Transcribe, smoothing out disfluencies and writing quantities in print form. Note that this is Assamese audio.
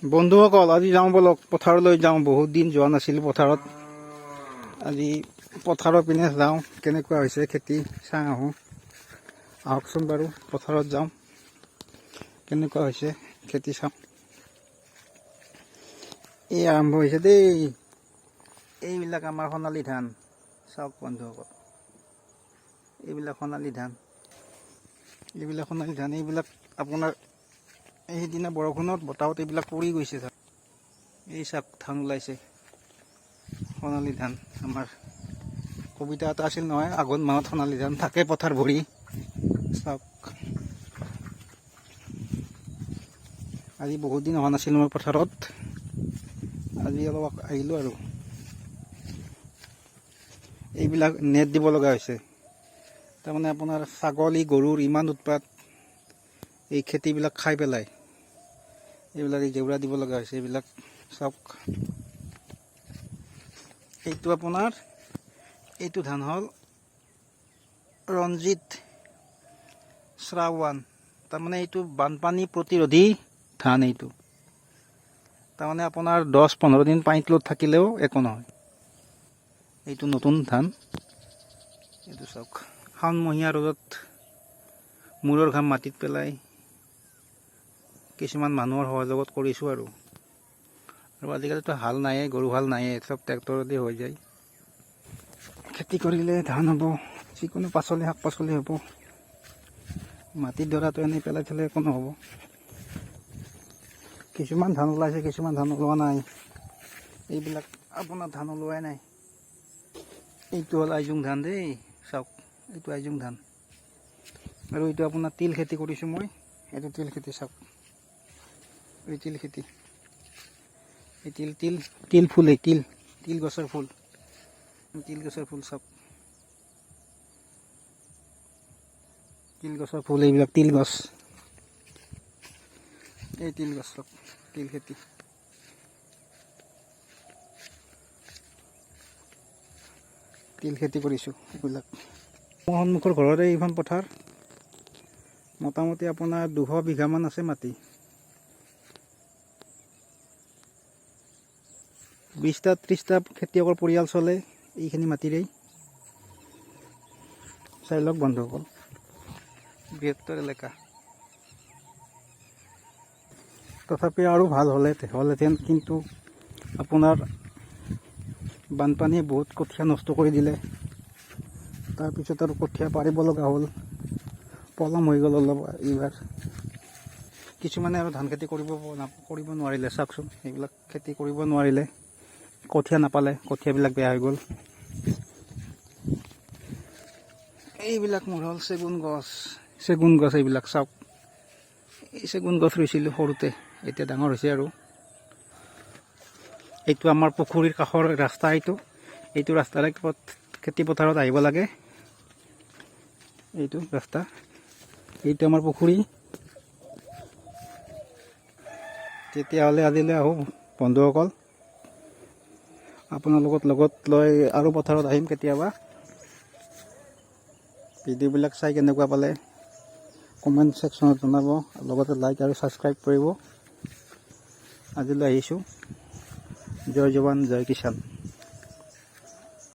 বন্ধুসকল, আজি যাওঁ বলক, পথাৰলৈ যাওঁ। বহুত দিন যোৱা নাছিলোঁ পথাৰত। আজি পথাৰৰ পিনে যাওঁ, কেনেকুৱা হৈছে খেতি চাই আহোঁ। আহকচোন বাৰু, পথাৰত যাওঁ, কেনেকুৱা হৈছে খেতি চাওঁ। এই আৰম্ভ হৈছে দেই। এইবিলাক আমাৰ সোণালী ধান। চাওক বন্ধুসকল, এইবিলাক সোণালী ধান, এইবিলাক সোণালী ধান। এইবিলাক আপোনাৰ এই সিদিনা বৰষুণত বতাহত এইবিলাক পৰি গৈছে ধান। এই চাওক, ধান ওলাইছে, সোণালী ধান। আমাৰ কবিতা এটা আছিল নহয়, "আঘোণ মাহত সোণালী ধান থাকে পথাৰ ভৰি"। চাওক, আজি বহুত দিন অহা নাছিলোঁ মই পথাৰত। আজি অলপ আহিলোঁ আৰু। এইবিলাক নেট দিব লগা হৈছে। তাৰমানে আপোনাৰ ছাগলী গৰুৰ ইমান উৎপাত, এই খেতিবিলাক খাই পেলায়। এইবিলাক এই জেওৰা দিব লগা হৈছে। এইবিলাক চাওক, এইটো আপোনাৰ এইটো ধান হ'ল ৰঞ্জিত শ্ৰাৱণ। তাৰমানে এইটো বানপানী প্ৰতিৰোধী ধান। এইটো তাৰমানে আপোনাৰ 10-15 দিন পানী তলত থাকিলেও একো নহয়। এইটো নতুন ধান। এইটো চাওক, শাওণমহীয়া ৰ'দত মূৰৰ ঘাম মাটিত পেলাই কিছুমান মানুহৰ সহযোগত কৰিছোঁ আৰু। আৰু আজিকালিতো হাল নাইয়ে, গৰু হাল নাইয়ে, চব ট্ৰেক্টৰতে হৈ যায়। খেতি কৰিলে ধান হ'ব, যিকোনো পাচলি, শাক পাচলি হ'ব। মাটিৰ ডৰাটো এনেই পেলাই থ'লে একো নহ'ব। কিছুমান ধান ওলাইছে, কিছুমান ধান ওলোৱা নাই। এইবিলাক আপোনাৰ ধান ওলোৱাই নাই। এইটো হ'ল আইজোং ধান দেই। চাওক, এইটো আইজোং ধান। আৰু এইটো আপোনাৰ তিল খেতি কৰিছোঁ মই। এইটো তিল খেতি, চাওক, এই তিল খেতি। এই তিল তিল তিল ফুল, এই তিল তিল গছৰ ফুল, তিল গছৰ ফুল। চাওক, তিল গছৰ ফুল। এইবিলাক তিল গছ, এই তিল গছ, চাওক, তিল খেতি। তিল খেতি কৰিছোঁ এইবিলাক। মোৰ সন্মুখৰ ঘৰতে এইখন পথাৰ। মোটামুটি আপোনাৰ 200 বিঘামান আছে মাটি। 20টা 30টা খেতিয়কৰ পৰিয়াল চলে এইখিনি মাটিৰেই। চাই লওক বন্ধুসকল, বৃহত্তৰ এলেকা। তথাপি আৰু ভাল হ'লে হ'লহেঁতেন, কিন্তু আপোনাৰ বানপানীয়ে বহুত কঠীয়া নষ্ট কৰি দিলে। তাৰপিছত আৰু কঠীয়া পাৰিব লগা হ'ল। পলম হৈ গ'ল অলপ এইবাৰ। কিছুমানে আৰু ধান খেতি কৰিব নোৱাৰিলে। চাওকচোন, এইবিলাক খেতি কৰিব নোৱাৰিলে, কঠীয়া নাপালে, কঠীয়াবিলাক বেয়া হৈ গ'ল। এইবিলাক মোৰ হ'ল চেগুন গছ, চেগুন গছ এইবিলাক। চাওক, এই চেগুন গছ ৰুইছিলোঁ সৰুতে, এতিয়া ডাঙৰ হৈছে। আৰু এইটো আমাৰ পুখুৰীৰ কাষৰ ৰাস্তা। এইটো ৰাস্তাৰে খেতি পথাৰত আহিব লাগে। এইটো ৰাস্তা, এইটো আমাৰ পুখুৰী। তেতিয়াহ'লে আজিলৈ আহোঁ বন্ধুসকল। আপোনালোকক লগত লৈ আৰু পথাৰত আহিম কেতিয়াবা। ভিডিঅ'বিলাক চাই কেনেকুৱা পালে কমেণ্ট ছেকশ্যনত জনাব, লগতে লাইক আৰু ছাবস্ক্ৰাইব কৰিব। আজিলৈ আহিছোঁ। জয় জৱান, জয় কিষাণ।